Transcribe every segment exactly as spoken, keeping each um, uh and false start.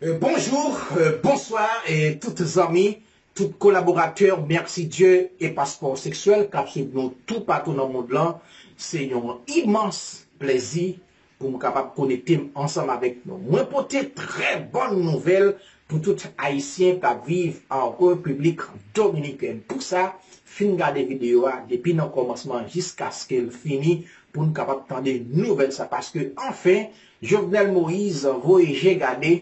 Euh, bonjou, euh, bonswa, e tout zanmi, tout kolaboratè Mèsidye e Paspò Seksyèl k ap swiv nou toupatou nan mond lan. Se yon imans plèzi pou m kapab konekte m ansanm avèk nou. Mwen pote trè bòn nouvèl pou tout Ayisyen k ap viv an Repiblik Dominikèn. Pou sa, fin gade videyo a depi nan kòmansman jiskaske l fini pou n kapab tande nouvèl sa. Paske, anfen, Jovenel Moïse voye je gade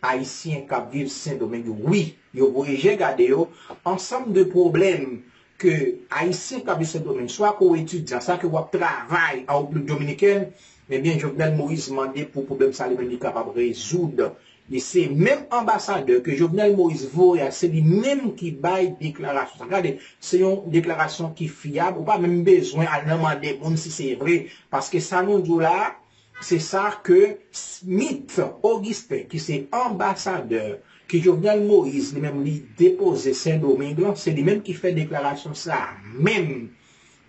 Ayisyen k ap viv Sendomeng yo. Wi, yo voye je gade yo. Ansanm de pwoblèm ke Ayisyen k ap viv Sendomeng, swa ke w etidyan, swa ke w ap travay an Repiblik Dominikèn, ebyen, Jovenel Moïse mande pou pwoblèm sa li menm li kapab rezoud. E se menm anbasadè ke Jovenel Moïse voye a, se li menm ki bay deklarasyon sa. Gade, se yon deklarasyon ki fyab, ou pa menm bezwen al nan mande moun si se vre, paske sa nou di w la, se sa ke Smith Augustin, ki se anbasadè ke Jovenel Moïse li menm li depoze Sendomeng lan, se li menm ki fè deklarasyon sa a menm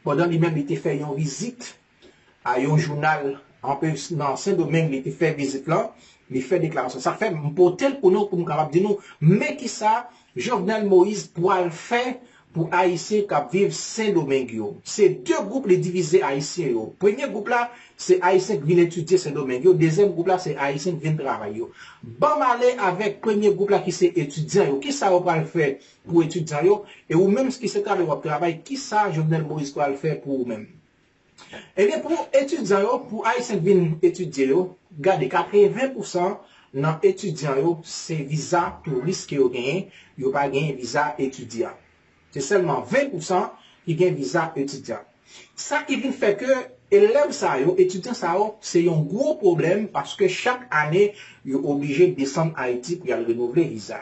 pandan li menm li te fè yon vizit a yon jounal anpe nan Sendomeng, li te fè vizit lan, li fè deklarasyon. Sa fè m pote l pou nou, pou m kapab di nou, men kisa Jovenel Moïse pral fè pou Ayisyen k ap viv Sendomeng yo. Se de gwoup li divize Ayisyen yo. Premye gwoup la, se Ayisyen k vin etidye Sendomeng yo. Dezyèm gwoup la, se Ayisyen k vin travay yo. Ban m ale avèk premye gwoup la ki se etidyan yo. Kisa yo pral fè pou etidyan yo? E ou menm ki se travay w ap travay, kisa Jovenel Moïse pral fè pou ou menm? Ebyen, pou etidyan yo, pou Ayisyen k vin etidye yo, gade, katreven pousan nan etidyan yo, se viza touris ke yo genyen, yo pa genyen viza etidyan. Se sèlman ven pousan ki gen viza etidyan. Sa ki vin fè ke elèv sa yo, etidyan sa yo, se yon gwo pwoblèm paske chak ane, yo oblije desann Ayiti pou y al renouvle viza.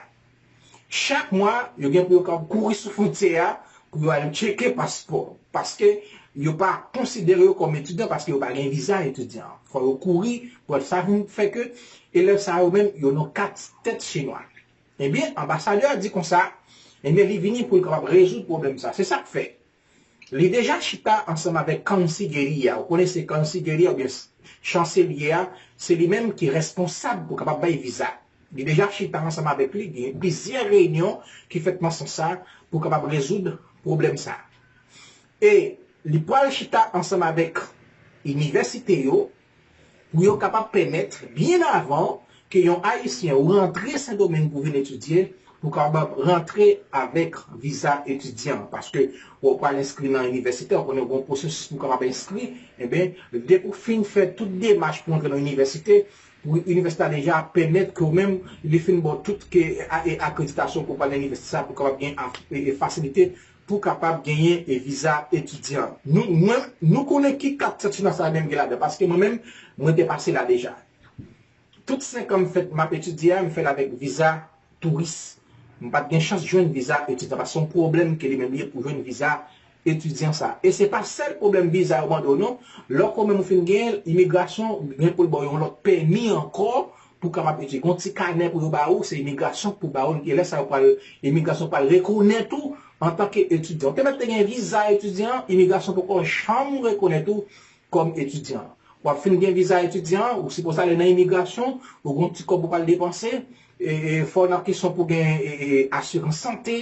Chak mwa, yo gen pou yo ka kouri sou fwontyè a pou yo al tcheke paspò, paske yo pa konsidere yo kòm etidyan, paske yo pa gen viza etidyan. Fò yo kouri pou sa vin fè ke elèv sa yo menm, yo nan kat tèt chinwa. Ebyen, anbasadè a di konsa, ebyen, li vini pou l kapab rezoud pwoblèm sa. Se sa k fè. Li deja chita ansanm avèk Kansi Geria. Ou konnen se Kansi Geria oubyen s-, chanselye a, se li menm ki responsab pou kapab bay viza. Li deja chita ansanm avèk li, gen plizyè reyinyon ki fèt nan sans sa pou kapab rezoud pwoblèm sa. E li pral chita ansanm avèk inivèsite yo, pou yo kapab pèmèt, byen avan ke yon Ayisyen ou rantre Sendomeng pou vin etidye, pou kapab rantre avèk viza etidyan. Paske w pral enskri nan inivèsite, w konnen yon pwosesis pou kapab enskri, ebyen, depi w fin fè tout demach pou antre nan inivèsite, pou inivèsite a deja pèmèt ke w menm, li fin ba w tout ke, a, e akreditasyon pou pral nan inivèsite sa, pou kapab gen a, e, e fasilite pou kapab genyen e viza etidyan. Nou, mwen, nou konnen ki kat tèt chinwa sa menm gen ladan, paske mwen menm, mwen te pase la deja. Tout senk an m fèt, m ap etidye a, m fè l avèk viza touris. M pa t gen chans jwenn viza etidyan, paske se yon pwoblèm ke li menm li ye pou jwenn viza etidyan sa. E se pa sèl pwoblèm viza yo mande w non. Lè w menm ou fin genyen l, imigrasyon gen pou l ba w yon lòt pèmi ankò, pou w kapab etidye. Gen yon ti kanè pou yo ba ou, se imigrasyon k pou ba ou, e lè sa yo pral, imigrasyon pral rekonèt ou antanke etidyan. Ou te mèt te gen viza etidyan, imigrasyon poko janm rekonèt ou kòm etidyan. W ap fin gen viza etidyan, ou sipoze ale nan imigrasyon, ou gen yon ti kòb ou pral depanse, e, e fò w nan kesyon pou gen, e, e, asirans sante,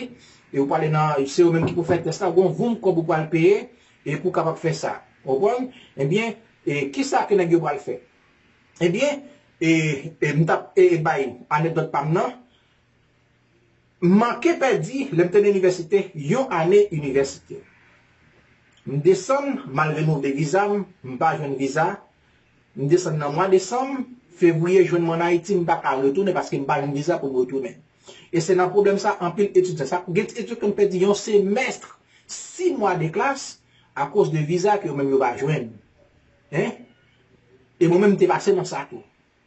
e ou prale nan, se yo menm ki pou fè tès la, ou gen yon voum kòb ou pral peye, e pou w kapab fè sa. Ou konprann? Ebyen, e kisa ke nèg yo pral fè? Ebyen, e, e m t ap, e, e bay anekdòt pa m nan. M manke pèdi, lè m te nan inivèsite, yon ane inivèsite. M desann, m al renouvle viza m, m pa jwenn viza. M desann nan mwa desanm, fevriye jwenn mwen ann Ayiti, m pa ka retounen paske m pa jwenn viza pou m retounen. E se nan pwoblèm sa anpil etidyan. Sa gen etidyan ki konn pèdi yon semèst, sis mwa de klas akoz de viza ke yo menm yo pa jwenn. Hein? E mwen menm m te pase nan sa tou.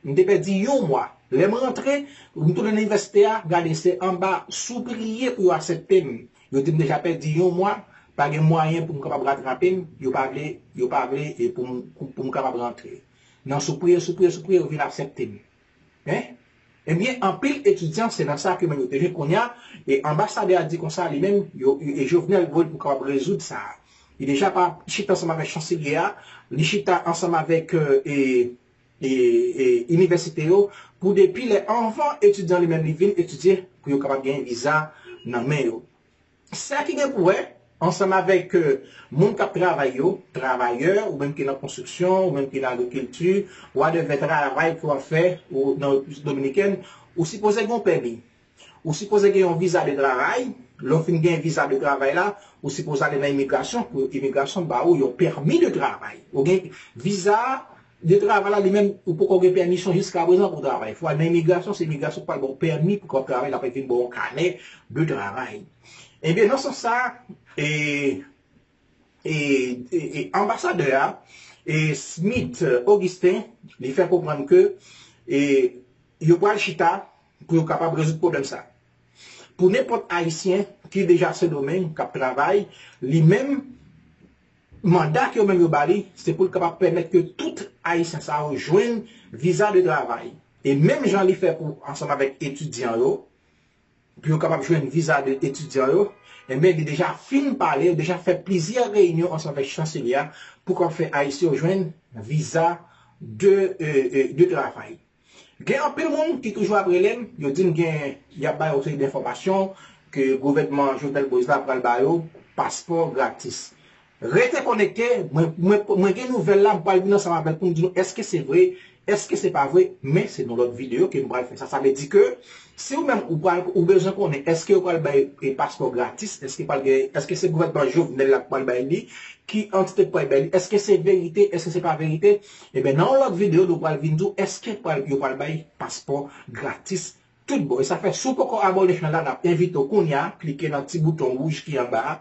M te pèdi yon mwa. Lè m rantre, m tounen nan inivèsite a, gade se anba soupriye pou yo aksepte m. Yo di m deja pèdi yon mwa, pa gen mwayen pou m kapab ratrape m, yo pa vle, yo pa vle e pou m, pou m kapab rantre. Nan soupriye, soupriye, soupriye, yo vin aksepte m. Hein? Ebyen, anpil etidyan, se nan sa ke menm yo te jwenn kounye a, e anbasadè a di konsa li menm, yo, e Jovenel voye l pou kapab rezoud sa. Li deja pa chita ansanm avèk chanselye a, li chita ansanm avèk, euh, e, e, e, inivèsite yo, pou depi lè anvan etidyan li menm li vin etidye, pou yo kapab gen viza nan men yo. Sa ki gen pou wè ansanm avèk, e, moun k ap travay yo, travayè, ou menm ki nan konstriksyon, ou menm ki nan agrikilti, whatever travay ke w ap fè ou nan Repiblik Dominikèn, ou sipoze gen yon pèmi. Ou sipoze gen yon viza de travay. Lè w fin gen viza de travay la, ou sipoze ale nan imigrasyon pou imigrasyon ba ou yon pèmi de travay. Ou gen viza de travay la, li menm, ou poko gen pèmisyon jiska prezan pou travay. Fò w al nan imigrasyon, se imigrasyon ki pral ba w pèmi pou w travay, l ap vin ba w yon kanè de travay. Ebyen, nan sans sa, e, e, e, e anbasadè a, e Smith Augustin, li fè konprann ke, e, yo pral chita pou yo kapab rezoud pwoblèm sa. Pou nenpòt Ayisyen ki deja Sendomeng k ap travay, li menm, manda ke yo menm yo ba li, se pou l kapab pèmèt ke tout Ayisyen sa yo jwenn viza de travay. E menm jan li fè pou ansanm avèk etidyan yo, pou yo kapab jwenn viza de etidyan yo, enben, li deja fin pale, yo deja fè plizyè reyinyon ansanm avèk chanselye a pou kapab fè Ayisyen yo jwenn viza de, e, e, de travay. Gen anpil moun ki toujou ap rele m, yo di m gen, y ap ba yo seri de enfòmasyon ke gouvènman Jovenel Moïse la pral ba yo paspò gratis. Rete konekte, mwen, mwen, mwen gen nouvèl la, m pral vin ansanm avèl pou m di nou èske se vre, èske se pa vre, men se nan lòt videyo ke m pral fè sa. Sa vle di ke si ou menm ou pral, ou bezwen konnen èske yo pral bay, e, paspò gratis, èske pral gen, èske se gouvènman Jovenel la k pral bay li, ki antite k pral bay li, èske se verite, èske se pa verite, ebyen, nan yon lòt videyo, nou pral vin di w èske pral, yo pral bay paspò gratis tout bon. E sa fè, si w poko abòne chanèl la, n ap envite w kounye a, klike nan ti bouton wouj ki anba a,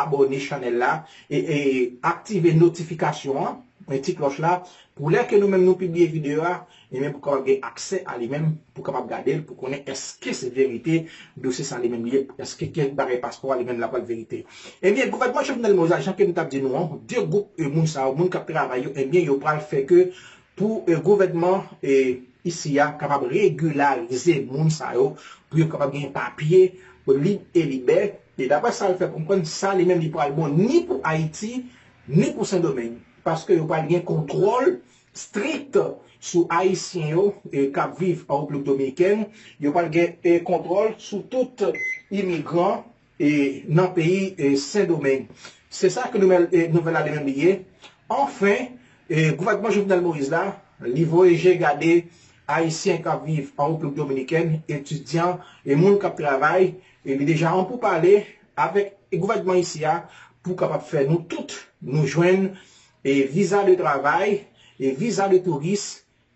abòne chanèl la, e, e aktive notifikasyon an, e ti klòch la, pou lè ke nou menm nou pibliye videyo a, e menm pou kapab gen aksè a li menm, pou kapab gade l, pou konnen èske se verite dosye sa li menm li ye, èske kèk bagay paspò a li menm la pral verite. Ebyen, gouvènman Jovenel Moïse la, jan ke m t ap di nou an, de gwoup, e, moun sa yo, moun k ap travay yo, ebyen, yo pral fè ke pou, e, gouvènman, e, isi a kapab regilarize moun sa yo, pou yo kapab gen papye lib e libè. E daprè sa l fè konprann, sa li menm li pral bon ni pou Ayiti, ni pou Sendomeng. Paske yo pral gen kontwòl strik sou Ayisyen yo, e, k ap viv an Repiblik Dominikèn. Yo pral gen, e, kontwòl sou tout imigran, e, nan peyi, e, Sendomeng. Se sa ke nouvèl, e, nouvèl la li menm li ye. Anfen, e, gouvènman Jovenel Moïse la, li voye je gade Ayisyen k ap viv an Repiblik Dominikèn, etidyan, e moun k ap travay, e li deja an poupale avèk gouvènman isi a pou kapab fè nou tout nou jwenn, e, viza de travay, e, viza de touris,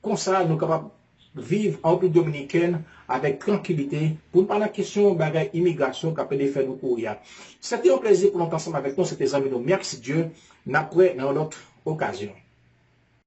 konsa nou kapab viv an Repiblik Dominikèn avèk trankilite, pou n pa nan kesyon bagay imigrasyon k ap ede fè nou kouri a. Se te yon plezi pou nou t ansanm avèk nou, se te zanmi nou Mèksi Dye, n ap kwè nan yon lòt okazyon.